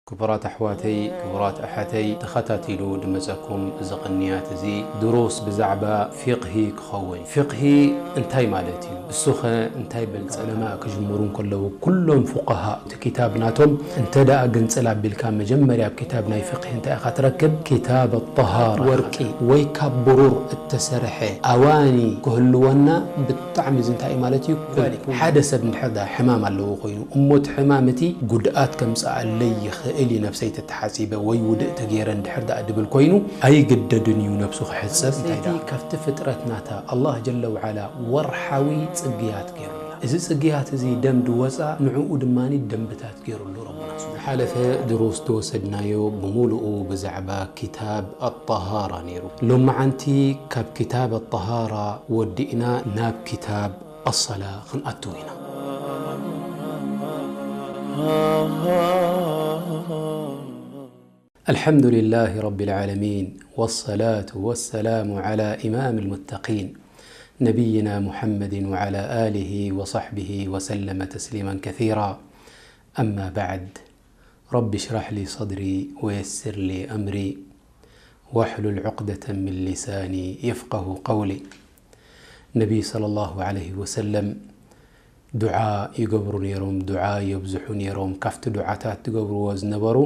ክቡራት ኣሕዋተይ፣ ክቡራት ኣሓተይ፣ ተኸታቲሉ ድመጸኩም እዚ ቅንያት እዚ ድሩስ ብዛዕባ ፊቕሂ ክኸውን። ፊቕሂ እንታይ ማለት እዩ? እሱኸ እንታይ በልጸ? ዑለማ ክጅምሩ እንከለዉ ኩሎም ፉቃሃ እቲ ኪታብ ናቶም እንተ ደኣ ግንጽል ኣቢልካ መጀመርያ ኣብ ኪታብ ናይ ፊቕሂ እንታይ ኢኻ ትረክብ? ኪታብ ኣጠሃራ። ወርቂ ወይ ካብ ብሩር እተሰርሐ ኣዋኒ ክህልወና ብጣዕሚ እዚ እንታይ እዩ ማለት እዩ? ሓደ ሰብ እንድሕር ደኣ ሕማም ኣለዎ ኮይኑ እሞ እቲ ሕማም እቲ ጉድኣት ከምጽኣለይ ይኽእል እዩ ነብሰይ ተተሓጺበ ወይ ውድእ ተገይረ እንድሕር ደኣ ድብል ኮይኑ ኣይግደድን እዩ ነብሱ ክሕጸብ። እንታይ ደኣ ካብቲ ፍጥረት ናታ ኣላህ ጀለ ወዓላ ወርሓዊ ጽግያት ገይሩላ። እዚ ጽግያት እዚ ደም ድወጻ ንዕኡ ድማ ደንብታት ገይሩሉ ረቡና። ዝሓለፈ ድሩስ ዝወሰድናዮ ብምሉኡ ብዛዕባ ኪታብ ኣጠሃራ ነይሩ። ሎመዓንቲ ካብ ኪታብ ኣጠሃራ ወዲእና ናብ ኪታብ ኣሰላ ክንኣትው ኢና። الحمد لله رب العالمين، والصلاة والسلام على إمام المتقين، نبينا محمد وعلى آله وصحبه وسلم تسليما كثيرا. أما بعد، رب اشرح لي صدري ويسر لي أمري واحلل عقدة من لساني يفقه قولي. ነቢይ ሰለላሁ ዐለይሂ ወሰለም ዱዓ ይገብሩ ነይሮም፣ ዱዓ የብዝሑ ነይሮም። ካብቲ ዱዓታት ዝገብርዎ ዝነበሩ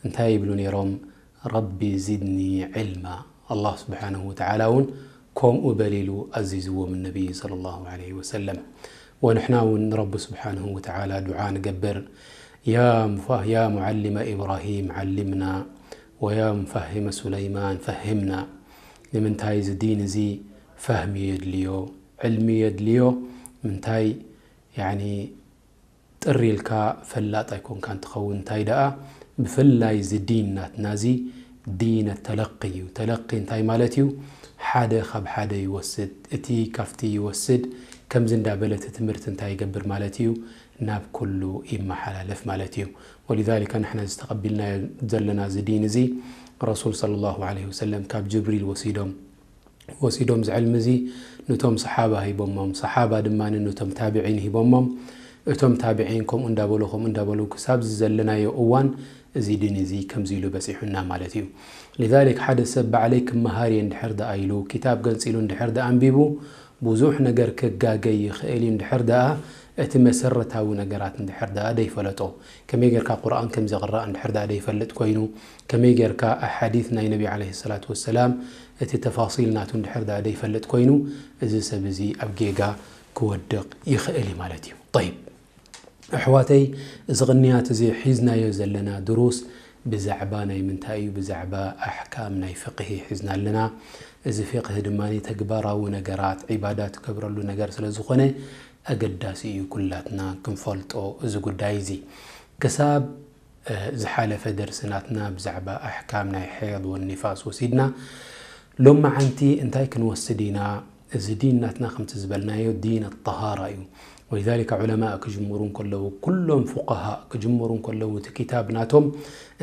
እንታይ ይብሉ ነይሮም? ረቢ ዚድኒ ዕልማ። ኣላህ ስብሓነሁ ወተዓላ እውን ከምኡ በል ኢሉ ኣዚዝዎም ነቢይ ሰለላሁ ዐለይሂ ወሰለም። ወንሕና እውን ንረቢ ስብሓነሁ ወተዓላ ዱዓ ንገብር። ያ ሙፋ-፣ ያ ሙዓሊመ ኢብራሂም ዓሊምና፣ ወያ ሙፋሂመ ሱለይማን ፈሂምና። ንምንታይ እዚ ዲን እዚ ፈህሚ የድልዮ፣ ዕልሚ የድልዮ። ምንታይ ያኒ ጥር ኢልካ ፈላጥ ኣይኮንካን ትኸውን። እንታይ ደኣ ብፍላይ እዚ ዲን ናትና እዚ ዲነ ተለቂ እዩ። ተለቂ እንታይ ማለት እዩ? ሓደ ካብ ሓደ ይወስድ፣ እቲ ካብቲ ይወስድ። ከምዚ እንዳበለ እቲ ትምህርቲ እንታይ ይገብር ማለት እዩ? ናብ ኩሉ ይመሓላለፍ ማለት እዩ። ወሊዛሊከ ንሕና ዝተቐቢልናዮ ዘለና እዚ ዲን እዚ ረሱል ሰለላሁ ዐለይሂ ወሰለም ካብ ጅብሪል ወሲዶም ወሲዶም እዚ ዕልሚ እዚ ነቶም ሰሓባ ሂቦሞም፣ ሰሓባ ድማ ነቶም ታብዒን ሂቦሞም፣ እቶም ታብዒን ከምኡ እንዳበሉ ከምኡ እንዳበሉ ክሳብ እዚ ዘለናዮ እዋን እዚ ዲን እዚ ከምዚ ኢሉ በጺሑና ማለት እዩ። ሊዛሊክ ሓደ ሰብ ባዕለይ ክመሃር እየ እንድሕር ደኣ ኢሉ ኪታብ ገንጺሉ እንድሕር ደኣ ኣንቢቡ ብዙሕ ነገር ክጋገይ ይኽእል እዩ እንድሕር ደኣ እቲ መሰረታዊ ነገራት እንድሕር ደኣ ደይፈለጦ፣ ከመይ ጌርካ ቁርኣን ከም ዝቕራእ እንድሕር ደኣ ደይፈልጥ ኮይኑ፣ ከመይ ጌርካ ኣሓዲት ናይ ነቢ ዓለይሂ ሰላቱ ወሰላም እቲ ተፋሲል ናቱ እንድሕር ደኣ ደይፈልጥ ኮይኑ፣ እዚ ሰብ እዚ ኣብ ጌጋ ክወድቕ ይኽእል እዩ ማለት እዩ። ጠይብ፣ ኣሕዋተይ፣ እዚ ቅንያት እዚ ሒዝናዮ ዘለና ድሩስ ብዛዕባ ናይ ምንታይ እዩ? ብዛዕባ ኣሕካም ናይ ፍቕሂ ሒዝና ኣለና። እዚ ፊቕሂ ድማ ተግባራዊ ነገራት፣ ዒባዳ ትገብረሉ ነገር ስለ ዝኾነ፣ ኣገዳሲ እዩ ኩላትና ክንፈልጦ እዚ ጉዳይ እዚ። ክሳብ፣ እ፣ ዝሓለፈ ደርሲ ናትና ብዛዕባ ኣሕካም ናይ ሐይድ ወኒፋስ ወሲድና፣ ሎመዓንቲ እንታይ ክንወስድ ኢና? እዚ ዲን ናትና ከምቲ ዝበልናዮ ዲን ኣጠሃራ እዩ። ወሊዛሊከ ዑለማእ ክጅምሩ እንከለዉ፣ ኩሎም ፉቃሃእ ክጅምሩ እንከለዉ፣ እቲ ኪታብ ናቶም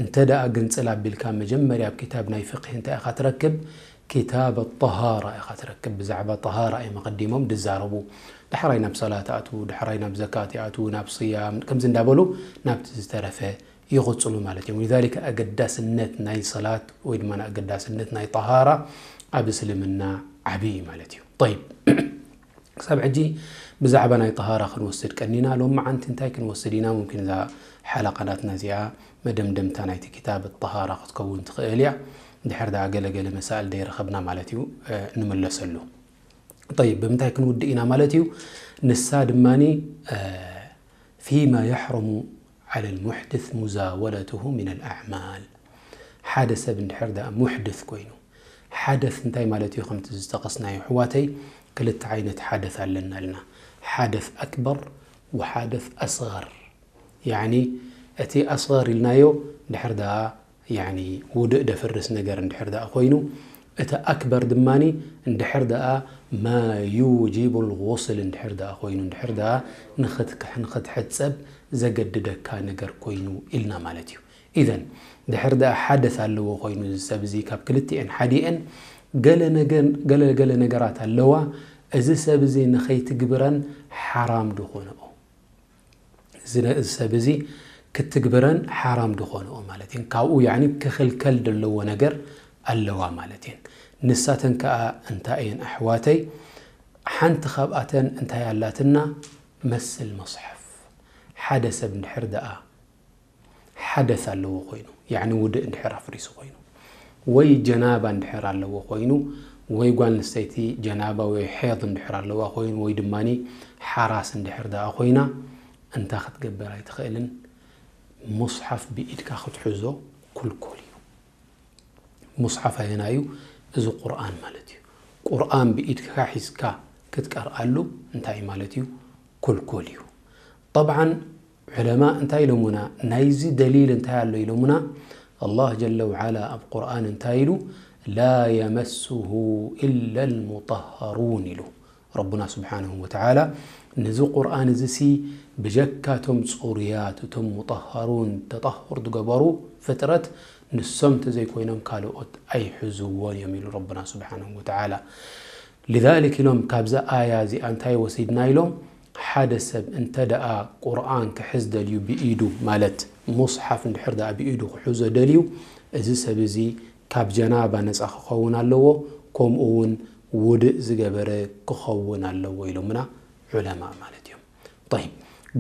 እንተ ደኣ ግንጽል ኣቢልካ፣ መጀመርያ ኣብ ኪታብ ናይ ፍቅሂ እንታይ ኢኻ ትረክብ? ኪታብ ኣጠሃራ ኢኻ ትረክብ። ብዛዕባ ጠሃራ እዮም ኣቐዲሞም ድዛረቡ። ዳሕራይ ናብ ሰላት ይኣትዉ፣ ዳሕራይ ናብ ዘካት ይኣትዉ፣ ናብ ስያም፣ ከምዚ እንዳበሉ ናብቲ ዝተረፈ ይቕጽሉ ማለት እዮም። ወሊዛሊከ ኣገዳስነት ናይ ሰላት ወይ ድማ ኣገዳስነት ናይ ጠሃራ ኣብ እስልምና ዓቢ እዩ ማለት እዩ። ጠይብ፣ ክሳብ ሕጂ ብዛዕባ ናይ ጠሃራ ክንወስድ ቀኒና፣ ሎመዓንቲ እንታይ ክንወስድ ኢና? ሙምኪን እዛ ሓለቃ ናትና እዚኣ መደምደምታ ናይቲ ኪታብ ጠሃራ ክትከውን ትኽእል እያ። ድሕር ደኣ ገለገለ መሳእል ደይረኸብና ማለት እዩ፣ እ፣ ንምለሰሉ። ጠይብ፣ ብምንታይ ክንውድእ ኢና ማለት እዩ? ንሳ ድማኒ፣ እ፣ ፊማ የሕሩሙ ዐለል ሙሕድስ ሙዛወለቱሁ ሚነል ኣዕማል። ሓደ ሰብ እንድሕር ደኣ ሙሕድስ ኮይኑ፣ ሓደስ እንታይ ማለት እዩ? ከምቲ ዝጠቐስናዮ ኣሕዋተይ፣ ክልተ ዓይነት ሓደስ ኣለና ኢልና። ሓደስ ኣክበር ወሓደስ ኣስገር። ያዕኒ እቲ ኣስገር ኢልናዮ እንድሕር ደኣ ያዕኒ ውዱእ ደፍርስ ነገር እንድሕር ደኣ ኮይኑ፣ እቲ ኣክበር ድማኒ እንድሕር ደኣ ማ ዩጅቡል ጉስል እንድሕር ደኣ ኮይኑ፣ እንድሕር ደኣ ንኽትክ-፣ ንኽትሕጸብ ዘገድደካ ነገር ኮይኑ ኢልና ማለት እዩ። ኢዘን ድሕር ደኣ ሓደስ ኣለዎ ኮይኑ እዚ ሰብ እዚ ካብ ክልቲኤን ሓዲኤን ገለ ነገር፣ ገለ ገለ ነገራት ኣለዋ፣ እዚ ሰብ እዚ ንኸይትግብረን ሓራም ድኾነኦ። እዚ ነ-፣ እዚ ሰብ እዚ ክትግብረን ሓራም ዝኾንኦ ማለት እየን። ካብኡ ያኒ ክኽልከል ዘለዎ ነገር ኣለዋ ማለት እየን። ንሳተን ከኣ እንታይ እየን ኣሕዋተይ? ሓንቲ ካብኣተን እንታይ ኣላትና? መስል መጽሓፍ። ሓደ ሰብ እንድሕር ደኣ ሓደስ ኣለዎ ኮይኑ፣ ያኒ ውድእ እንድሕር ኣፍሪሱ ኮይኑ፣ ወይ ጀናባ እንድሕር ኣለዎ ኮይኑ፣ ወይ ጓል ኣንስተይቲ ጀናባ ወይ ሐይድ እንድሕር ኣለዋ ኮይኑ፣ ወይ ድማኒ ሓራስ እንድሕር ደኣ ኮይና፣ እንታይ ክትገብር ኣይትኽእልን? ሙስሓፍ ብኢድካ ክትሕዞ ኩልኩል እዩ። ሙስሓፍ ኣየናዩ? እዚ ቁርኣን ማለት እዩ። ቁርኣን ብኢድካ ሒዝካ ክትቀርኣሉ እንታይ ማለት እዩ? ኩልኩል እዩ። ጠብዓን ዑለማ እንታይ ኢሎሙና? ናይዚ ደሊል እንታይ ኣሎ ኢሎሙና? ኣላህ ጀለ ወዓላ ኣብ ቁርኣን እንታይ ኢሉ? ላ የመስሁ ኢላ ልሙጠሃሩን ኢሉ። ረቡና ስብሓንሁ ወተዓላ ነዚ ቁርኣን እዚ ሲ ብጀካ እቶም ጽሩያት፣ እቶም ሙጠሃሩን፣ ተጠሁር ዝገበሩ ፍጥረት፣ ንሶም እንተዘይኮይኖም ካልኦት ኣይሕዝዎን እዮም ኢሉ ረቡና ስብሓንሁ ወተዓላ። ሊዛሊክ ኢሎም ካብዛ ኣያ እዚኣ እንታይ ወሲድና ኢሎም? ሓደ ሰብ እንተ ደኣ ቁርኣን ክሕዝ ደልዩ ብኢዱ፣ ማለት ሙስሓፍ እንድሕር ደኣ ብኢዱ ክሕዞ ደልዩ፣ እዚ ሰብ እዚ ካብ ጀናባ ነጻ ክኸውን ኣለዎ፣ ከምኡ እውን ውድእ ዝገበረ ክኸውን ኣለዎ ኢሎምና ዑለማ ማለት እዮም። ጠይብ፣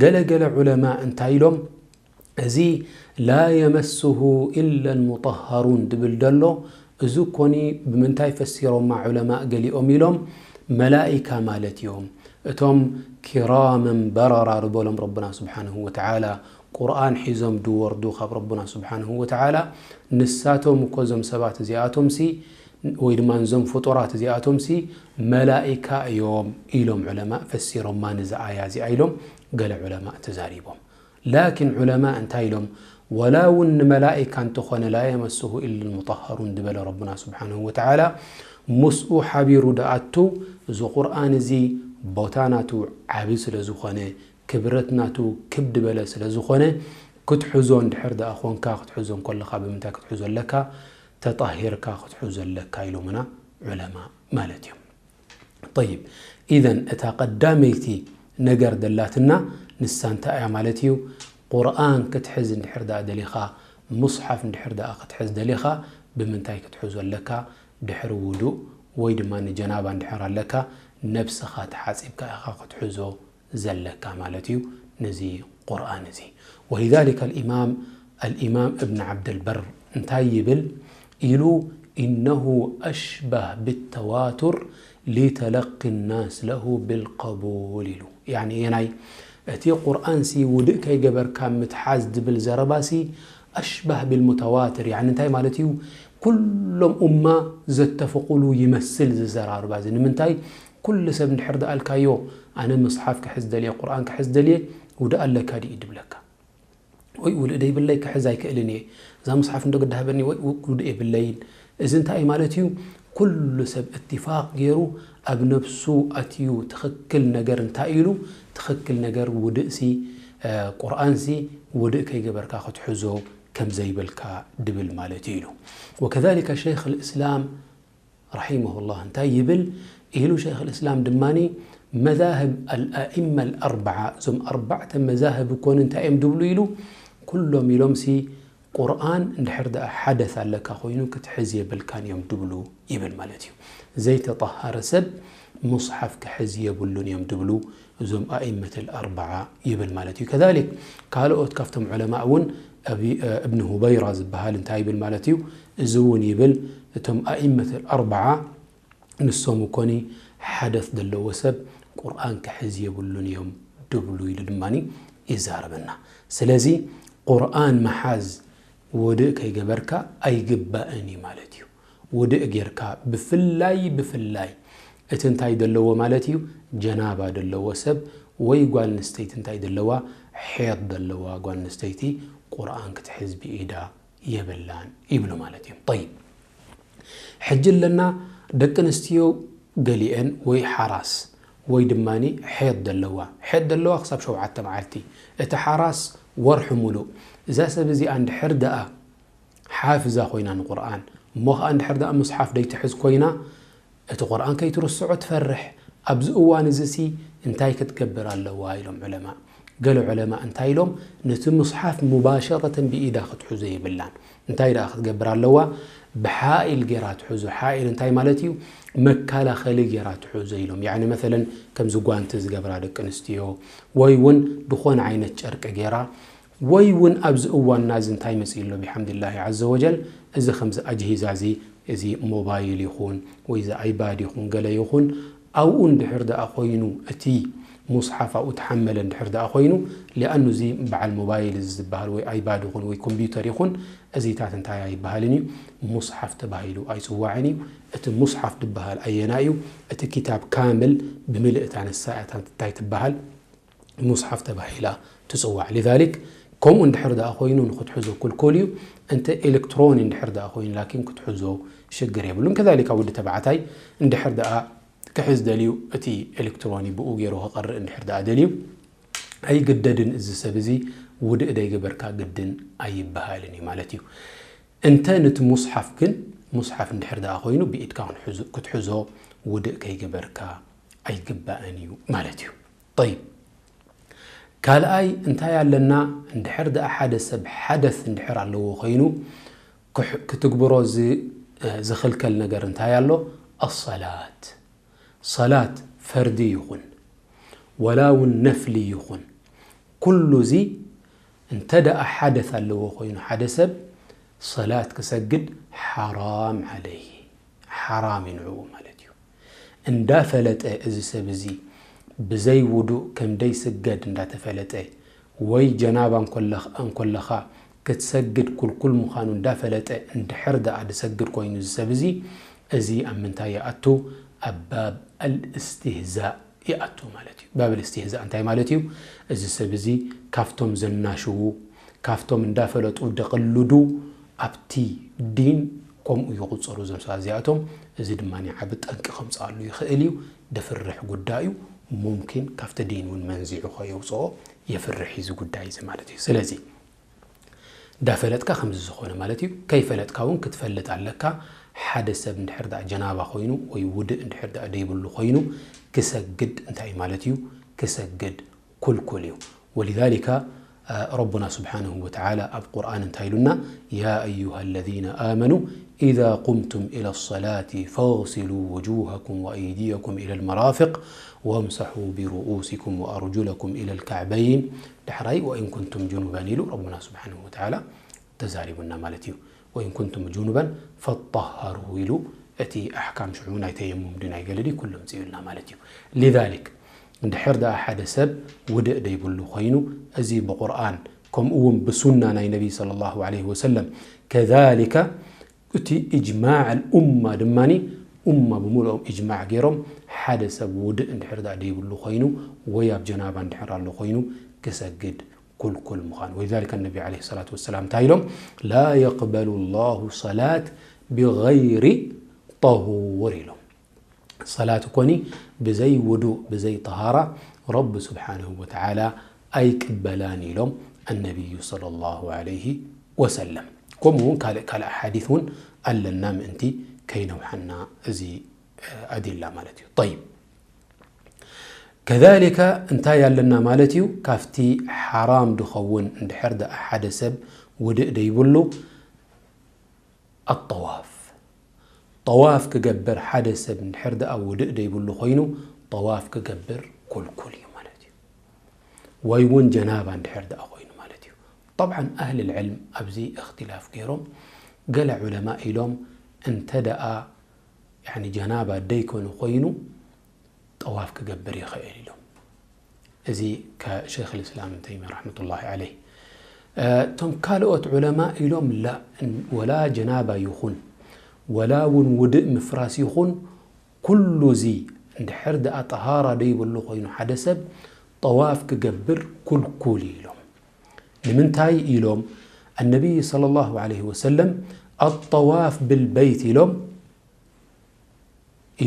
ገለ ገለ ዑለማ እንታይ ኢሎም? እዚ ላ የመስሁ ኢላ ልሙጠሃሩን ድብል ደሎ፣ እዚ ኮኒ ብምንታይ ፈሲሮማ ዑለማእ ገሊኦም ኢሎም? መላኢካ ማለት እዮም። እቶም ኪራመን በረራ ዝበሎም ረብና ስብሓንሁ ወተዓላ፣ ቁርኣን ሒዞም ድወርዱ ካብ ረብና ስብሓንሁ ወተዓላ፣ ንሳቶም እኮ እዞም ሰባት እዚኣቶምሲ፣ ወይ ድማ እዞም ፍጡራት እዚኣቶምሲ መላኢካ እዮም ኢሎም ዑለማእ ፈሲሮማ ነዚ ኣያ እዚኣ ኢሎም ገለ ዑለማእ ተዛሪቦም። ላኪን ዑለማእ እንታይ ኢሎም? ወላ እውን ንመላኢካ እንተኾነ ላ የመስሁ ኢላ ልሙጠሃሩን ዝበለ ረብና ስብሓንሁ ወተዓላ፣ ምስኡ ሓቢሩ ደኣቱ እዚ ቁርኣን እዚ ቦታ ናቱ ዓቢ ስለ ዝኾነ፣ ክብረት ናቱ ክብ ድበለ ስለ ዝኾነ፣ ክትሕዞ እንድሕር ደኣ ኾንካ፣ ክትሕዞ እንከለኻ ብምንታይ ክትሕዞ ኣለካ? ተጣሂርካ ክትሕዞ ኣለካ ኢሎምና ዑለማ ማለት እዮም። ጠይብ፣ ኢዘን እታ ቀዳመይቲ ነገር ደላትና ንሳ እንታይ እያ ማለት እዩ? ቁርኣን ክትሕዝ እንድሕር ደኣ ደሊኻ፣ ሙስሓፍ እንድሕር ደኣ ክትሕዝ ደሊኻ፣ ብምንታይ ክትሕዞ ኣለካ? ድሕሪ ውዱእ ወይ ድማ ንጀናባ እንድሕር ኣለካ፣ ነብስኻ ተሓጺብካ ኢኻ ክትሕዞ ዘለካ ማለት እዩ ነዚ ቁርኣን እዚ። ወሊዛሊከ ኣልኢማም፣ ኣልኢማም እብን ዓብደልበር እንታይ ይብል ኢሉ? ኢነሁ ኣሽባህ ብተዋቱር ሊተለቂ ናስ ለሁ ብልቀቡል ኢሉ። ያኒ የናይ እቲ ቁርኣንሲ ውድእ ከይገበርካ ምትሓዝ ድብል ዘረባሲ ኣሽባህ ብልሙተዋትር፣ ያኒ እንታይ ማለት እዩ? ኩሎም ኡማ ዘተፍቑሉ ይመስል ዝዘራርባ እዚ። ንምንታይ? ኩሉ ሰብ እንድሕር ደኣልካዮ፣ ኣነ መጽሓፍ ክሕዝ ደልየ፣ ቁርኣን ክሕዝ ደልየ፣ ውድእ ኣለካ ድዩ ድብለካ? ወይ ውድእ ደይብለይ ክሕዝ ኣይክእልን እየ፣ እዛ መጽሓፍ እንዶ ግዳ ሃበኒ፣ ወይ ው-፣ ውድእ የብለይን። እዚ እንታይ እዩ ማለት እዩ? ኩሉ ሰብ እትፋቕ ገይሩ ኣብ ነብሱ ኣትዩ ትኽክል ነገር እንታይ ኢሉ? ትኽክል ነገር ውድእሲ፣ እ፣ ቁርኣንሲ ውድእ ከይገበርካ ክትሕዞ ከም ዘይብልካ ድብል ማለት እዩ ኢሉ። ወከዛሊከ ሸይኽ ልእስላም ረሒመሁላህ እንታይ ይብል ኢሉ? ሸይኽ ልእስላም ድማኒ መዛህብ ኣልኣኢመ ኣልኣርበዓ፣ እዞም ኣርባዕተ መዛህብ እኮን እንታይ እዮም ድብሉ ኢሉ? ኩሎም ኢሎምሲ ቁርኣን እንድሕር ደኣ ሓደስ ኣለካ ኮይኑ ክትሕዝ የብልካን እዮም ድብሉ ይብል ማለት እዩ። ዘይተጠሃረ ሰብ ሙስሓፍ ክሕዝ የብሉን እዮም ድብሉ እዞም ኣኢመት ኣልኣርበዓ ይብል ማለት እዩ። ከዛሊክ ካልኦት ካብቶም ዑለማእ እውን እብ-፣ እብን ሁበይራ ዝበሃል እንታይ ይብል ማለት እዩ? እዚ እውን ይብል እቶም ኣኢመት ኣልኣርበዓ ንሶም እኮኒ ሓደስ ዘለዎ ሰብ ቁርኣን ክሕዝ የብሉን እዮም ድብሉ ኢሉ ድማኒ ይዛረበና። ስለዚ ቁርኣን ምሓዝ ውድእ ከይገበርካ ኣይግባእን እዩ ማለት እዩ። ውድእ ጌርካ ብፍላይ፣ ብፍላይ እቲ እንታይ ዘለዎ ማለት እዩ? ጀናባ ዘለዎ ሰብ ወይ ጓል ኣንስተይቲ እንታይ ዘለዋ? ሐይድ ዘለዋ ጓል ኣንስተይቲ ቁርኣን ክትሕዝ ብኢዳ የብላን ይብሉ ማለት እዮም። ጠይብ፣ ሕጂ ኣለና ደቂ ኣንስትዮ ገሊአን ወይ ሓራስ ወይ ድማኒ ሐይድ ዘለዋ፣ ሐይድ ዘለዋ ክሳብ ሸውዓተ መዓልቲ፣ እቲ ሓራስ ወርሒ ሙሉእ። እዛ ሰብ እዚኣ እንድሕር ደኣ ሓፍዛ ኮይና ንቁርኣን፣ እሞ ኸኣ እንድሕር ደኣ ሙስሓፍ ደይትሕዝ ኮይና፣ እቲ ቁርኣን ከይትርስዖ ትፈርሕ። ኣብዚ እዋን እዚሲ እንታይ ክትገብር ኣለዋ ኢሎም ዑለማ? ገለ ዑለማ እንታይ ኢሎም፣ ነቲ ሙስሓፍ ሙባሸረተን ብኢዳ ክትሕዞ የብላን። እንታይ ደኣ ክትገብር ኣለዋ? ብሓኢል ጌራ ትሕዞ። ሓኢል እንታይ ማለት እዩ? መከላኸሊ ጌራ ትሕዞ ኢሎም። ያዕኒ መሰለን ከምዚ ጓንቲ ዝገብራ ደቂ ኣንስትዮ፣ ወይ እውን ዝኾነ ዓይነት ጨርቂ ጌራ፣ ወይ እውን ኣብዚ እዋንና እዚ እንታይ መፂኡ ኣሎ፣ ቢሓምድላሂ ዓዘ ወጀል፣ እዚ ከምዚ ኣጅሂዛ እዚ፣ እዚ ሞባይል ይኹን ወይ እዚ ኣይባድ ይኹን ገለ ይኹን፣ ኣብኡ እንድሕር ደኣ ኮይኑ፣ እቲ ሙስሓፍ ኣብኡ ተሓመለ እንድሕር ደኣ ኮይኑ፣ ሊኣኑ እዚ በዓል ሞባይል እዚ ዝበሃል ወይ ኣይባድ ይኹን ወይ ኮምፒውተር ይኹን፣ እዚታት እንታይ ኣይበሃልን እዩ፣ ሙስሓፍ ተባሂሉ ኣይፅዋዕን እዩ። እቲ ሙስሓፍ ዝበሃል ኣየናይ እዩ? እቲ ኪታብ ካምል ብምልእታ ንሳ እታ እንታይ ትበሃል? ሙስሓፍ ተባሂላ ትፅዋዕ። ሊዛሊክ፣ ከምኡ እንድሕር ደኣ ኮይኑ ንክትሕዞ ክልኩል እዩ። እንተ ኤሌክትሮኒ እንድሕር ደኣ ኮይኑ ላኪን ክትሕዞ ሽግር የብሉን። ከዛሊካ ወዲ ተባዕታይ እንድሕር ደኣ ክሕዝ ደልዩ፣ እቲ ኤሌክትሮኒ ብኡ ገይሩ ክቐርእ እንድሕር ደኣ ደልዩ፣ ኣይግደድን። እዚ ሰብ እዚ ውድእ ደይገበርካ ግድን ኣይበሃልን እዩ ማለት እዩ። እንተ ነቲ ሙስሓፍ ግን፣ ሙስሓፍ እንድሕር ደኣ ኮይኑ ብኢድካ ክንሕዞ፣ ክትሕዞ ውድእ ከይገበርካ ኣይግባእን እዩ ማለት እዩ። ጠይብ፣ ካልኣይ እንታይ ኣለና? እንድሕር ደኣ ሓደ ሰብ ሓደስ እንድሕር ኣለዎ ኮይኑ፣ ክሕ-፣ ክትግብሮ ዝ-፣ ዝኽልከል ነገር እንታይ ኣሎ? ኣሰላት። ሰላት ፈርዲ ይኹን፣ ወላ እውን ነፍሊ ይኹን፣ ኩሉ እዚ እንተ ደኣ ሓደስ ኣለዎ ኮይኑ ሓደ ሰብ ሰላት ክሰግድ ሓራም ዓለይሂ፣ ሓራም እዩ ንዕኡ ማለት እዩ። እንዳፈለጠ እዚ ሰብ እዚ ብዘይ ውዱእ ከም ደይስገድ እንዳተፈለጠ፣ ወይ ጀናባ እንኮለኽ-፣ እንኮለኻ ክትሰግድ ኩልኩል ምዃኑ እንዳፈለጠ እንድሕር ደኣ ዝሰግድ ኮይኑ እዚ ሰብ እዚ፣ እዚ ኣብ ምንታይ ይኣቱ? ኣብ ባብ ኣልእስትህዛእ ይኣቱ ማለት እዩ። ባብ ኣልእስትህዛእ እንታይ ማለት እዩ? እዚ ሰብ እዚ ካብቶም ዘናሽዉ፣ ካብቶም እንዳፈለጡ ደቕልዱ ኣብቲ ዲን ከምኡ ይቑጸሩ እዞም ሰባት እዚኣቶም። እዚ ድማ ዓቢ ጠንቂ ከምጽኣሉ ይኽእል እዩ። ደፍርሕ ጉዳይ እዩ። ሙምኪን ካብቲ ዲን እውን መንዚዑ ከየውጽኦ የፍርሕ እዩ እዚ ጉዳይ እዚ ማለት እዩ። ስለዚ እንዳፈለጥካ ከምዚ ዝኾነ ማለት እዩ። ከይፈለጥካ እውን ክትፈልጥ ኣለካ። ሓደ ሰብ እንድሕር ደኣ ጀናባ ኮይኑ ወይ ውድእ እንድሕር ደኣ ደይብሉ ኮይኑ ክሰግድ እንታይ ማለት እዩ? ክሰግድ ኩልኩል እዩ። ወሊዛሊካ፣ አ፣ ረቡና ስብሓነሁ ወተዓላ ኣብ ቁርኣን እንታይ ኢሉና? يا أيها الذين آمنوا إذا قمتم إلى الصلاة فاغسلوا وجوهكم وأيديكم إلى المرافق وامسحوا برؤوسكم وأرجلكم إلى الكعبين. ዳሕራይ وإن كنتم جنبا ኢሉ ረቡና ስብሓነሁ ወተዓላ ተዛሪቡና ማለት እዩ። وإن كنتم جنبا فاطهروا ኢሉ እቲ ኣሕካም ሽዑ ናይ ተየሙም ድዩ ናይ ገለ ድዩ ኩሉ ኣምፂኡልና ማለት እዩ። ሊዛሊክ እንድሕር ደኣ ሓደ ሰብ ውድእ ደይብሉ ኮይኑ፣ እዚ ብቁርኣን ከምኡ እውን ብሱና ናይ ነቢ ሰለላሁ ዐለይሂ ወሰለም፣ ከዛሊከ እቲ ኢጅማዕ ኣልኡማ ድማ ኡማ ብምልኦም ኢጅማዕ ገይሮም፣ ሓደ ሰብ ውድእ እንድሕር ደኣ ደይብሉ ኮይኑ ወይ ኣብ ጀናባ እንድሕር ኣሎ ኮይኑ ክሰግድ ኩልኩል ምዃኑ። ولذلك النبي عليه الصلاة والسلام እንታይ ኢሎም? لا يقبل الله صلاة بغير طهور ኢሎም። ሰላት እኮኒ ብዘይ ውዱእ፣ ብዘይ ጠሃራ ረቢ ስብሓነሁ ወተዓላ ኣይቅበላን ኢሎም ኣነቢዩ ሰለላሁ ዐለይሂ ወሰለም። ከምኡ እውን ካልእ፣ ካልእ ሓዲት እውን ኣለና ምእንቲ ከይነውሓና እዚ፣ እ፣ ኣዲላ ማለት እዩ። ጠይብ። ከዛሊከ እንታይ ኣለና ማለት እዩ? ካብቲ ሓራም ድኸውን እንድሕር ደኣ ሓደ ሰብ ውድእ ደይብሉ፣ ኣጠዋፍ። ጠዋፍ ክገብር ሓደ ሰብ እንድሕር ደኣ ውድእ ደይብሉ ኮይኑ፣ ጠዋፍ ክገብር ኩልኩል እዩ ማለት እዩ። ወይ እውን ጀናባ እንድሕር ደኣ ኮይኑ ማለት እዩ። ጠብዓን ኣህል ልዕልም ኣብዚ እኽትላፍ ገይሮም፣ ገለ ዑለማ ኢሎም፣ እንተ ደኣ ያኒ ጀናባ ደይኮነ ኮይኑ፣ ጠዋፍ ክገብር ይኽእል ኢሎም። እዚ ከሸይኽ ልእስላም ተይሚ ረሕመቱላሂ ዐለይህ። እ፣ እቶም ካልኦት ዑለማ ኢሎም፣ ላ፣ ወላ ጀናባ ይኹን፣ ወላ እውን ውድእ ምፍራስ ይኹን፣ ኩሉ እዚ እንድሕር ደኣ ጠሃራ ደይብሉ ኮይኑ ሓደ ሰብ ጠዋፍ ክገብር ኩልኩል እዩ ኢሎም። ንምንታይ ኢሎም? ኣነቢይ ሰለላሁ ዐለይሂ ወሰለም፣ ኣጠዋፍ ብልበይት ኢሎም፣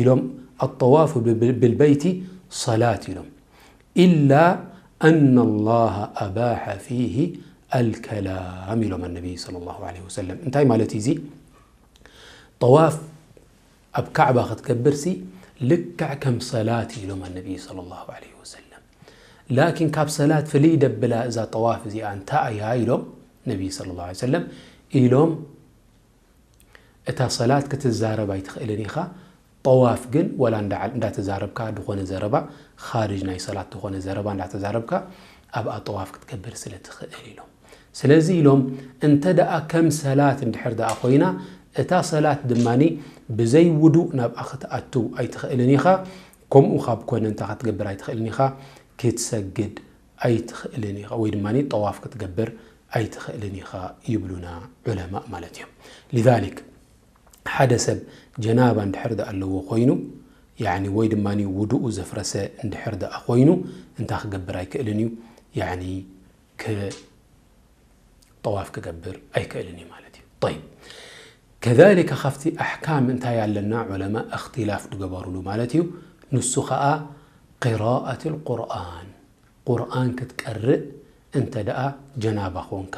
ኢሎም፣ ኣጠዋፉ ብል-፣ ብልበይቲ ሰላት ኢሎም። ኢላ ኣነ ላሃ ኣባሐ ፊሂ ኣልከላም ኢሎም ኣነቢይ ሰለላሁ ዐለይሂ ወሰለም። እንታይ ማለት እዩ እዚ? ጠዋፍ ኣብ ካዕባ ክትገብርሲ ልክዕ ከም ሰላት ኢሎም ኣነቢይ ሰለላሁ ዐለይሂ ወሰለም። ላኪን ካብ ሰላት ፍልይ ደብላ እዛ ጠዋፍ እዚኣ እንታይ እያ ኢሎም ነቢ ሰለላሁ ዐለይሂ ወሰለም ኢሎም፣ እታ ሰላት ክትዛረብ ኣይትኽእልን ኢኻ። ጠዋፍ ግን ወላ እንዳዓል-፣ እንዳተዛረብካ ዝኾነ ዘረባ፣ ኻርጅ ናይ ሰላት ዝኾነ ዘረባ እንዳተዛረብካ ኣብኣ ጠዋፍ ክትገብር ስለ ትኽእል ኢሎም። ስለዚ ኢሎም እንተ ደኣ ከም ሰላት እንድሕር ደኣ ኮይና፣ እታ ሰላት ድማኒ ብዘይ ውዱእ ናብኣ ክትኣትው ኣይትኽእልን ኢኻ። ከምኡ ካብ ኮነ እንታይ ክትገብር ኣይትኽእልን ኢኻ? ክትሰግድ ኣይትኽእልን ኢኻ፣ ወይ ድማኒ ጠዋፍ ክትገብር ኣይትኽእልን ኢኻ ይብሉና ዑለማእ ማለት እዮም። ሊዛሊክ ሓደ ሰብ ጀናባ እንድሕር ደኣ ኣለዎ ኮይኑ፣ ያኒ ወይ ድማኒ ውዱኡ ዘፍረሰ እንድሕር ደኣ ኮይኑ እንታይ ክገብር ኣይክእልን እዩ? ያኒ ክ-፣ ጠዋፍ ክገብር ኣይክእልን እዩ ማለት እዩ። ጠይብ፣ ከዛሊከ ካብቲ ኣሕካም እንታይ ኣለና ዑለማ እኽትላፍ ዝገበሩሉ ማለት እዩ። ንሱ ኸኣ ቅራኣት ልቁርኣን፣ ቁርኣን ክትቀርእ እንተ ደኣ ጀናባ ኾንካ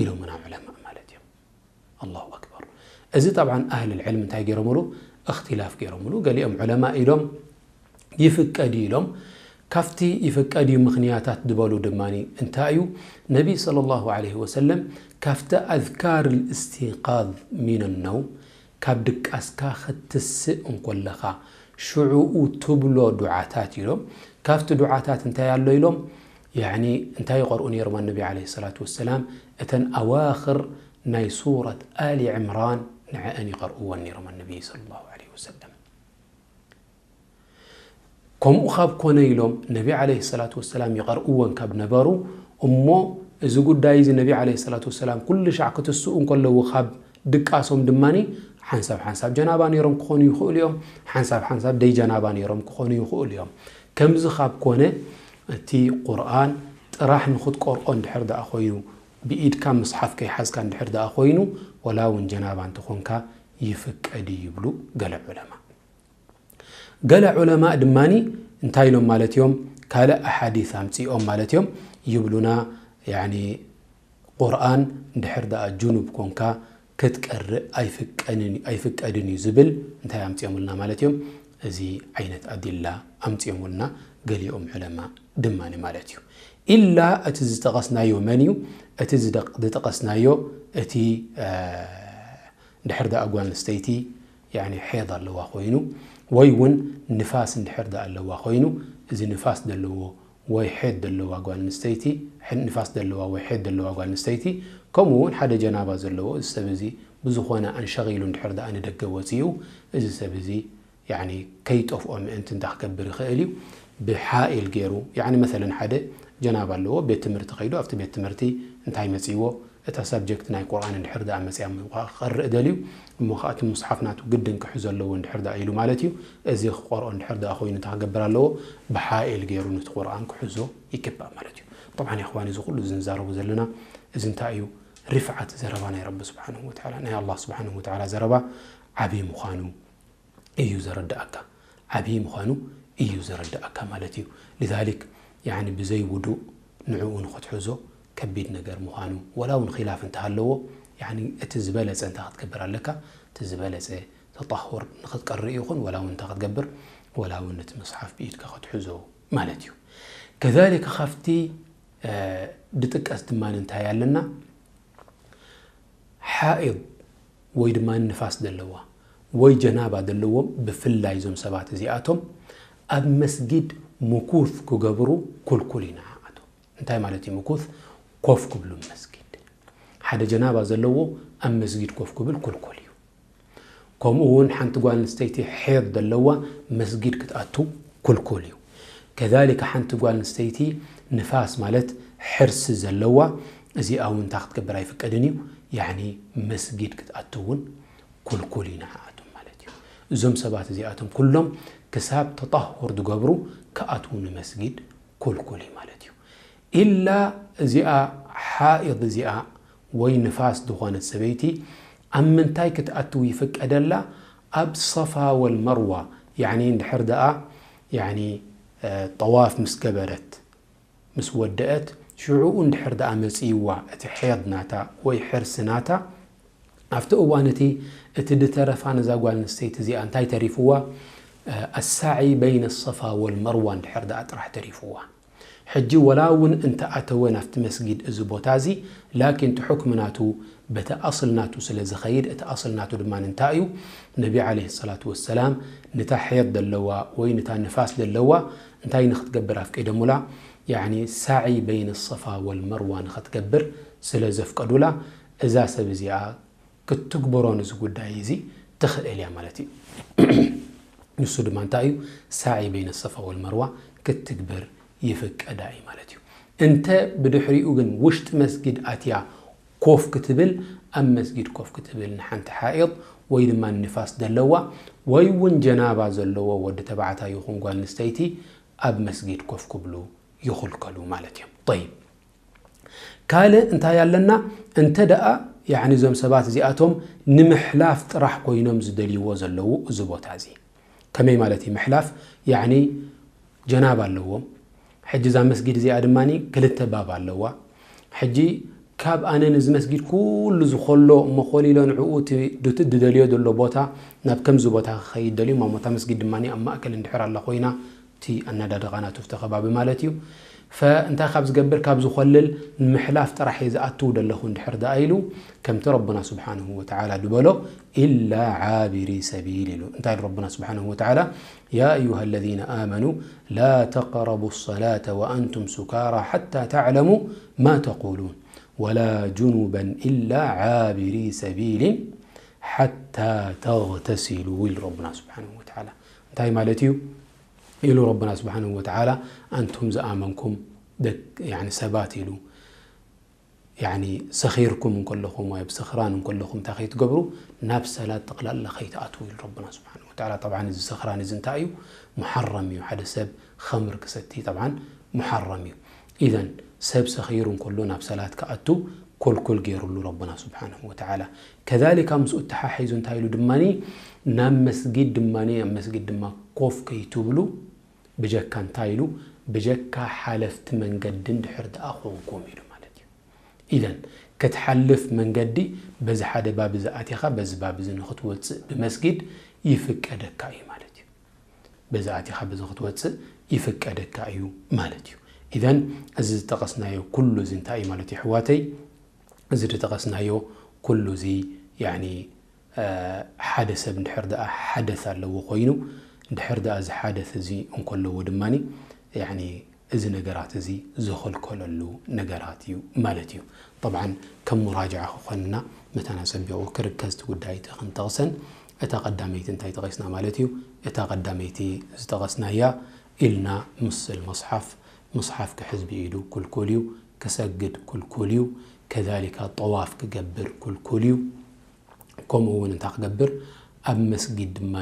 ኢሎምና ዑለማ ማለት እዮም። ኣላሁ ኣክበር። እዚ ጠብዓን ኣህል ልዕልም እንታይ ገይሮምሉ? እኽትላፍ ገይሮምሉ። ገሊኦም ዑለማ ኢሎም ይፍቀድ እዩ ኢሎም። ካብቲ ይፍቀድ እዩ ምኽንያታት ዝበሉ ድማ እንታይ እዩ? ነቢ ሰለላሁ ዐለይሂ ወሰለም ካብቲ ኣዝካር ልእስቲንቃዝ ሚን ነውም፣ ካብ ድቃስካ ክትስእ እንኮለኻ ሽዑኡ ትብሎ ዱዓታት ኢሎም። ካብቲ ዱዓታት እንታይ ኣሎ ኢሎም? ያዕኒ እንታይ ይቐርኡ ነይሮም ኣነቢ ዐለይሂ ሰላቱ ወሰላም? እተን ኣዋኽር ናይ ሱረት ኣሊ ዕምራን ንዐአን ይቐርእወን ነይሮም ኣነቢ ሰለላሁ ዐለይሂ ወሰለም። ከምኡ ካብ ኮነ ኢሎም ነቢ ዐለይሂ ሰላቱ ወሰላም ይቐርእወን ካብ ነበሩ፣ እሞ እዚ ጉዳይ እዚ ነቢ ዐለይሂ ሰላቱ ወሰላም ኩሉ ሻዕ ክትስኡ እንከለዉ ካብ ድቃሶም ድማኒ ሓንሳብ ሓንሳብ ጀናባ ነይሮም ክኾኑ ይኽእሉ እዮም፣ ሓንሳብ ሓንሳብ ደይ ጀናባ ነይሮም ክኾኑ ይኽእሉ እዮም። ከምዚ ካብ ኮነ እቲ ቁርኣን ጥራሕ ንኽትቀርኦ እንድሕር ደኣ ኮይኑ፣ ብኢድካ ምስሓፍ ከይሓዝካ እንድሕር ደኣ ኮይኑ፣ ወላ እውን ጀናባ እንተኾንካ ይፍቀድ እዩ ይብሉ ገለ ዑለማ። ገለ ዑለማእ ድማኒ እንታይ ኢሎም ማለት እዮም? ካልእ ኣሓዲስ ኣምጺኦም ማለት እዮም። ይብሉና፣ ያኒ፣ ቁርኣን እንድሕር ደኣ ጅኑብ ኮንካ ክትቀርእ ኣይፍቀንን-፣ ኣይፍቀድን እዩ ዝብል እንታይ ኣምጺኦምልና ማለት እዮም? እዚ ዓይነት ኣዲላ ኣምጺኦምልና ገሊኦም ዑለማ ድማኒ ማለት እዩ። ኢላ እቲ ዝጠቐስናዮ መን እዩ? እቲ ዝደቕ-፣ ዝጠቐስናዮ እቲ፣ እ፣ እንድሕር ደኣ ጓል ኣንስተይቲ፣ ያኒ፣ ሐይድ ኣለዋ ኮይኑ፣ ወይ እውን ንፋስ እንድሕር ደኣ ኣለዋ ኮይኑ፣ እዚ ንፋስ ዘለዎ ወይ ሐይድ ዘለዋ ጓል ኣንስተይቲ፣ ሐ-፣ ንፋስ ዘለዋ ወይ ሐይድ ዘለዋ ጓል ኣንስተይቲ፣ ከምኡ እውን ሓደ ጀናባ ዘለዎ፣ እዚ ሰብ እዚ ብዝኾነ ኣንሸቒሉ እንድሕር ደኣ ንደገ ወጺኡ፣ እዚ ሰብ እዚ፣ ያኒ፣ ከይጠፍኦ ምእንቲ እንታይ ክገብር ይኽእል እዩ? ብሓኢል ገይሩ፣ ያኒ፣ መሰለን ሓደ ጀናባ ኣለዎ፣ ቤት ትምህርቲ ከይዱ፣ ኣብቲ ቤት ትምህርቲ እንታይ መጺዎ? እታ ሳብጀክት ናይ ቁርኣን እንድሕር ደኣ መጺኣ፣ እሞ ከኣ ክቐርእ ደልዩ፣ እሞ ከኣ እቲ ሙስሓፍ ናቱ ግድን ክሕዞ ኣለዎ እንድሕር ደኣ ኢሉ ማለት እዩ። እዚ ክቐርኦ እንድሕር ደኣ ኮይኑ እንታይ ክገብር ኣለዎ? ብሓኢል ገይሩ ነቲ ቁርኣን ክሕዞ ይግባእ ማለት እዩ። ጠብዓን፣ ያ እኽዋን፣ እዚ ኩሉ እዚ ንዛረቦ ዘለና፣ እዚ እንታይ እዩ? ሪፍዓት ዘረባ ናይ ረቢ ስብሓንሁ ወተዓላ፣ ናይ ኣላህ ስብሓንሁ ወተዓላ ዘረባ ዓብዪ ምዃኑ እዩ ዘረድኣካ። ዓብዪ ምዃኑ እዩ ዘረድኣካ ማለት እዩ። ሊዛሊክ፣ ያኒ፣ ብዘይ ውዱእ ንዕኡ ንኽትሕዞ ከቢድ ነገር ምዃኑ፣ ወላ እውን ኺላፍ እንተሃለዎ፣ ያኒ፣ እቲ ዝበለጸ እንታይ ክትገብር ኣለካ? እቲ ዝበለጸ ተጣሁር ንኽትቀርእ ይኹን፣ ወላ እውን እንታይ ክትገብር? ወላ እውን እቲ መጽሓፍ ብኢድካ ክትሕዞ ማለት እዩ። ከዛሊከ፣ ካብቲ፣ እ፣ ድጥቀስ ድማ እንታይ ኣለና? ሓኢድ ወይ ድማ ንፋስ ዘለዋ ወይ ጀናባ ዘለዎም፣ ብፍላይ እዞም ሰባት እዚኣቶም ኣብ መስጊድ ምኩት ክገብሩ ኩልኩል እዩ ንዓኣቶም። እንታይ ማለት እዩ ምኩት? ኮፍ ክብሉ መስጊድ። ሓደ ጀናባ ዘለዎ ኣብ መስጊድ ኮፍ ክብል ኩልኩል እዩ። ከምኡ እውን ሓንቲ ጓል ኣንስተይቲ ሐይድ ዘለዋ መስጊድ ክትኣቱ ኩልኩል እዩ። ከዛሊከ ሓንቲ ጓል ኣንስተይቲ ንፋስ ማለት ሕርሲ ዘለዋ፣ እዚኣ እውን እንታይ ክትገብር ኣይፍቀድን እዩ። ያኒ መስጊድ ክትኣቱ እውን ኩልኩል እዩ ንዓኣቶም ማለት እዩ። እዞም ሰባት እዚኣቶም ኩሎም ክሳብ ተጣሁር ዝገብሩ ክኣትዉ ንመስጊድ ኩልኩል እዩ ማለት እዩ። ኢላ እዚኣ ሓኢድ እዚኣ ወይ ንፋስ ዝኾነት ሰበይቲ ኣብ ምንታይ ክትኣትው ይፍቀደላ? ኣብ ሰፋ ወልመርዋ፣ ያኒ እንድሕር ደኣ፣ ያኒ፣ እ፣ ጠዋፍ ምስ ገበረት፣ ምስ ወደአት፣ ሽዑኡ እንድሕር ደኣ መጺእዋ እቲ ሐይድ ናታ ወይ ሕርሲ ናታ፣ ኣብቲ እዋን እቲ፣ እቲ ድተረፋ ነዛ ጓል ኣንስተይቲ እዚኣ እንታይ ተሪፍዋ? እ፣ ኣሳዒ በይነ ሰፋ ወልመርዋ እንድሕር ደኣ ጥራሕ ተሪፍዋ። ሕጂ ወላ እውን እንተኣተወ ናብቲ መስጊድ እዚ ቦታ እዚ፣ ላኪን እቲ ሕክሚ ናቱ በቲ ኣስል ናቱ ስለ ዝኸይድ፣ እቲ ኣስል ናቱ ድማ እንታይ እዩ? ነቢ ዓለይሂ ሰላቱ ወሰላም ንታ ሐይድ ዘለዋ ወይ ንታ ንፋስ ዘለዋ እንታይ ንክትገብር ኣፍቂዶሙላ? ያዕኒ ሳዒ በይነ ሰፋ ወልመርዋ ንክትገብር ስለ ዘፍቀዱላ፣ እዛ ሰብ እዚኣ ክትግበሮ ንዚ ጉዳይ እዚ ትኽእል እያ ማለት እዩ። ንሱ ድማ እንታይ እዩ? ሳዒ በይነ ሰፋ ወልመርዋ ክትግበር ይፍቀዳ እዩ ማለት እዩ። እንተ ብድሕሪኡ ግን ውሽጢ መስጊድ ኣትያ ኮፍ ክትብል፣ ኣብ መስጊድ ኮፍ ክትብል ንሓንቲ ሓኢድ ወይ ድማ ንፋስ ዘለዋ ወይ እውን ጀናባ ዘለዎ ወዲ ተባዕታይ ይኹን ጓል ኣንስተይቲ ኣብ መስጊድ ኮፍ ክብሉ ይኽልከሉ ማለት እዮም። ጠይብ፣ ካልእ እንታይ ኣለና? እንተ ደኣ ያዕኒ እዞም ሰባት እዚኣቶም ንምሕላፍ ጥራሕ ኮይኖም ዝደልይዎ ዘለዉ እዚ ቦታ እዚ። ከመይ ማለት እዩ ምሕላፍ? ያዕኒ ጀናባ ኣለዎም። ሕጂ እዛ መስጊድ እዚኣ ድማ ክልተ ባብ ኣለዋ። ሕጂ ካብ ኣነ ንዚ መስጊድ ኩሉ ዝኾሎ እሞ ኮሊሎ ንዕኡ እቲ ዱት ዝደልዮ ዘሎ ቦታ ናብ ከምዚ ቦታ ክኸይድ ደልዩ እሞ እታ መስጊድ ድማ ኣብ ማእከል እንድሕር ኣላ ኮይና እቲ ኣናዳድቓ ናቱ ኣብቲ ከባቢ ማለት እዩ። ፈእንታይ ካብ ዝገብር ካብ ዝኾልል ንምሕላፍ ጥራሕ እየ ዝኣትው ደለኹ እንድሕር ደኣ ኢሉ ከምቲ ረቡና ስብሓንሁ ወተዓላ ድበሎ ኢላ ዓቢሪ ሰቢል ኢሉ። እንታይ ኢሉ ረቡና ስብሓንሁ ወተዓላ? يا أيها الذين آمنوا لا تقربوا الصلاة وأنتم سكارى حتى تعلموا ما تقولون ولا جنبا إلا عابري سبيل حتى تغتسلوا ኢሉ ረቡና ስብሓንሁ ወተዓላ። እንታይ ማለት እዩ? ኢሉ ረቡና ስብሓንሁ ወተዓላ ኣንቱም ዝኣመንኩም ደቅ ያኒ ሰባት ኢሉ ያኒ ሰኺርኩም እንከለኹም ወይ ኣብ ሰኽራን እንከለኹም እንታይ ከይትገብሩ ናብ ሰላት ጠቕላላ ከይትኣትዉ ኢሉ ረቡና ስብሓንሁ ወተዓላ። ጠብዓን እዚ ሰኽራን እዚ እንታይ እዩ? ሙሓረም እዩ። ሓደ ሰብ ኸምር ክሰቲ ጠብዓን ሙሓረም እዩ። ኢዘን ሰብ ሰኺሩ እንከሎ ናብ ሰላት ክኣቱ ኮልኮል ገይሩሉ ረቡና ስብሓንሁ ወተዓላ። ከዛሊካ ምስኡ ተሓሒዙ እንታይ ኢሉ ድማኒ ናብ መስጊድ ድማኒ ኣብ መስጊድ ድማ ኮፍ ከይትብሉ ብጀካ እንታይ ኢሉ ብጀካ ሓለፍቲ መንገዲ እንድሕር ደኣ ኮንኩም ኢሉ ማለት እዩ። ኢዘን ክትሓልፍ መንገዲ በዚ ሓደ ባብ እዚ ኣቲኻ በዚ ባብ እዚ ንክትወፅእ ብመስጊድ ይፍቀደካ እዩ ማለት እዩ። በዚ ኣቲኻ በዚ ክትወፅእ ይፍቀደካ እዩ ማለት እዩ። ኢዘን እዚ ዝጠቐስናዮ ኩሉ እዚ እንታይ እዩ ማለት እዩ ኣሕዋተይ? እዚ ዝጠቐስናዮ ኩሉ እዚ ያኒ ሓደ ሰብ እንድሕር ደኣ ሓደስ ኣለዎ ኮይኑ እንድሕር ደኣ እዚ ሓደስ እዚ እንከለዎ ድማ ያኒ እዚ ነገራት እዚ ዝኸልከለሉ ነገራት እዩ ማለት እዩ። ጠብዓን ከም ሙራጅዓ ክኾንና መታን ኣጸቢቑ ክርከዝ እቲ ጉዳይ እቲ ክንጠቕሰን እታ ቀዳመይቲ እንታይ ጠቒስና ማለት እዩ? እታ ቀዳመይቲ ዝጠቐስናያ ኢልና ምስል መጽሓፍ መጽሓፍ ክሕዝ ብኢዱ ኩልኩል እዩ። ክሰግድ ኩልኩል እዩ። ከዛሊካ ጠዋፍ ክገብር ኩልኩል እዩ። ከምኡ እውን እንታይ ክገብር ኣብ መስጊድ ድማ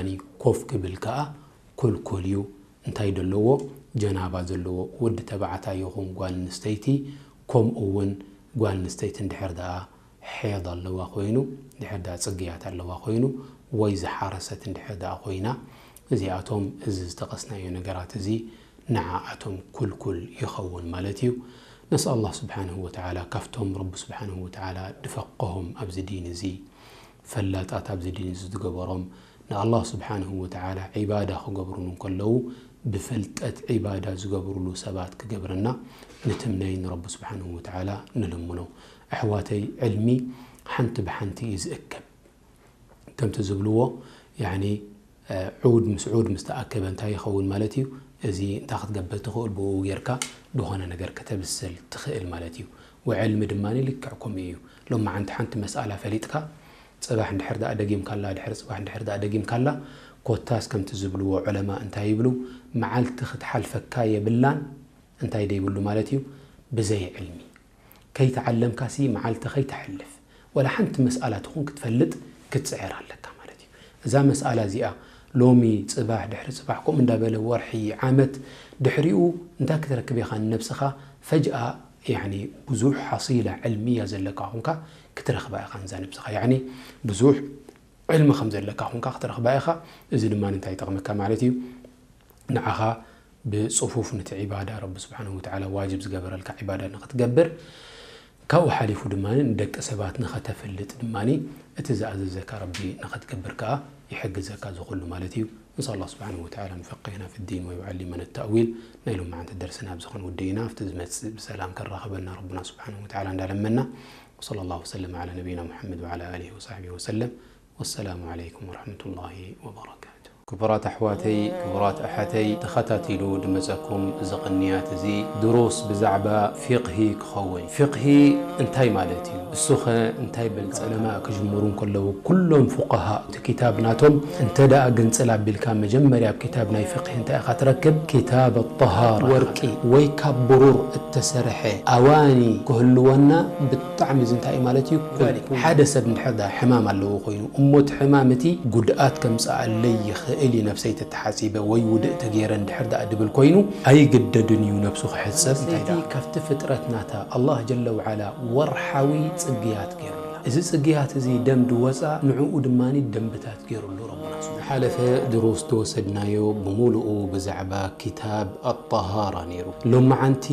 ኮፍ ክብል ከዓ ኩልኩል እዩ። እንታይ ደለዎ ጀናባ ዘለዎ ወዲ ተባዕታይ ይኹን ጓል ኣንስተይቲ ከምኡ እውን ጓል ኣንስተይቲ እንድሕር ደኣ ሐይድ ኣለዋ ኮይኑ እንድሕር ደኣ ፅግያት ኣለዋ ኮይኑ ወይ ዝሓረሰት እንድሕር ደኣ ኮይና እዚኣቶም እዚ ዝጠቐስናዮ ነገራት እዚ ንዓኣቶም ኩልኩል ይኸውን ማለት እዩ። ነስኣል ኣላህ ስብሓንሁ ወተዓላ ካብቶም ረቢ ስብሓንሁ ወተዓላ ድፈቀሆም ኣብዚ ዲን እዚ ፈላጣት ኣብዚ ዲን እዚ ዝገበሮም ንኣላህ ስብሓንሁ ወተዓላ ዒባዳ ክገብሩሉ እንከለዉ ብፍልጠት ዒባዳ ዝገብሩሉ ሰባት ክገብረና ንትምነይ ንረቢ ስብሓንሁ ወተዓላ ንልምኖ። ኣሕዋተይ ዕልሚ ሓንቲ ብሓንቲ እዩ ዝእከብ። ከምቲ ዝብልዎ ያኒ ዑድ ምስ ዑድ ምስ ተኣከበ እንታይ ይኸውን ማለት እዩ? እዚ እንታይ ክትገብር ትኽእል ብኡ ጌርካ ዝኾነ ነገር ከተብስል ትኽእል ማለት እዩ። ወዕልሚ ድማ ልክዕ ከምኡ እዩ። ሎማዓንቲ ሓንቲ መስኣላ ፈሊጥካ ፅባሕ እንድሕር ደኣ ደጊምካላ ድሕሪ ፅባሕ እንድሕር ደኣ ደጊምካላ ኮታስ ከምቲ ዝብልዎ ዑለማ እንታይ ይብሉ መዓልቲ ክትሓልፈካ የብላን እንታይ ደይብሉ ማለት እዩ ብዘይ ዕልሚ ከይተዓለምካሲ መዓልቲ ከይተሕልፍ ወላ ሓንቲ መስኣላ ትኹን ክትፈልጥ ክትፅዕር ኣለካ ማለት እዩ። እዛ መስኣላ እዚኣ ሎሚ ፅባሕ ድሕሪ ፅባሕ ከምኡ እንዳበለ ወርሒ ዓመት ድሕሪኡ እንታይ ክትረክብ ኢኻ ንነብስኻ ፈጅኣ ያኒ ብዙሕ ሓሲላ ዕልሚ እያ ዘለካ ኹንካ ክትረኽባ ኢኻ ንዛ ነብስኻ ያኒ ብዙሕ ዕልሚ ከም ዘለካ ኹንካ ክትረኽባ ኢኻ። እዚ ድማ እንታይ ይጠቕመካ ማለት እዩ ንዓኻ ብፅፉፍ ነቲ ዒባዳ ረቢ ስብሓንሁ ወተዓላ ዋጅብ ዝገበረልካ ዒባዳ ንክትገብር ካብኡ ሓሊፉ ድማ ንደቂ ሰባት ንኸተፍልጥ ድማ እቲ ዝኣዘዘካ ረቢ ንኸትገብር ከኣ ይሕግዘካ እዚ ኩሉ ማለት እዩ። نسأل الله سبحانه وتعالى أن يفقهنا في الدين ويعلمنا التأويل። ናይ ሎማዓንቲ ደርስና ኣብዚ ክንውድእ ኢና። ኣብቲ ዝመጽእ ብሰላም ከራኽበና ረብና ስብሓነሁ ወተዓላ እንዳለመና። وصلى الله وسلم على نبينا محمد وعلى آله وصحبه وسلم. والسلام عليكم ورحمة الله وبركاته. ክቡራት ኣሕዋተይ፣ ክቡራት ኣሓተይ፣ ተኸታቲሉ ድመጸኩም እዚ ቅንያት እዚ ድሩስ ብዛዕባ ፊቕሂ ክኸውን። ፊቕሂ እንታይ ማለት እዩ? እሱኸ እንታይ በልካ? ዑለማ ክጅምሩ እንከለዉ ኩሎም ፉቃሃ እቲ ክታብ ናቶም እንተ ደኣ ግንጽል ኣቢልካ መጀመርያ ኣብ ክታብ ናይ ፍቅሂ እንታይ ኢኻ ትረክብ? ክታብ ኣጠሃራ። ወርቂ ወይ ካብ ብሩር እተሰርሐ ኣዋኒ ክህልወና ብጣዕሚ እዚ እንታይ እዩ ማለት እዩ? ኩል። ሓደ ሰብ እንድሕር ደኣ ሕማም ኣለዎ ኮይኑ እሞ እቲ ሕማም እቲ ጉድኣት ከምጽኣለይ ይኽእል እዩ ነብሰይ ተተሓጺበ ወይ ውድእ ተገይረ እንድሕር ደኣ ድብል ኮይኑ ኣይግደድን እዩ ነብሱ ክሕጸብ። እንታይ ደኣ ካብቲ ፍጥረት ናታ ኣላህ ጀለ ወዓላ ወርሓዊ ጽግያት ገይሩልና። እዚ ጽግያት እዚ ደም ድወጻ ንዕኡ ድማ ደንብታት ገይሩሉ ረቡና። ዝሓለፈ ድሩስ ዝወሰድናዮ ብምሉኡ ብዛዕባ ክታብ ኣጠሃራ ነይሩ። ሎማዓንቲ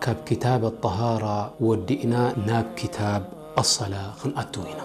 ካብ ክታብ ኣጠሃራ ወዲእና ናብ ክታብ ኣሰላ ክንኣትው ኢና።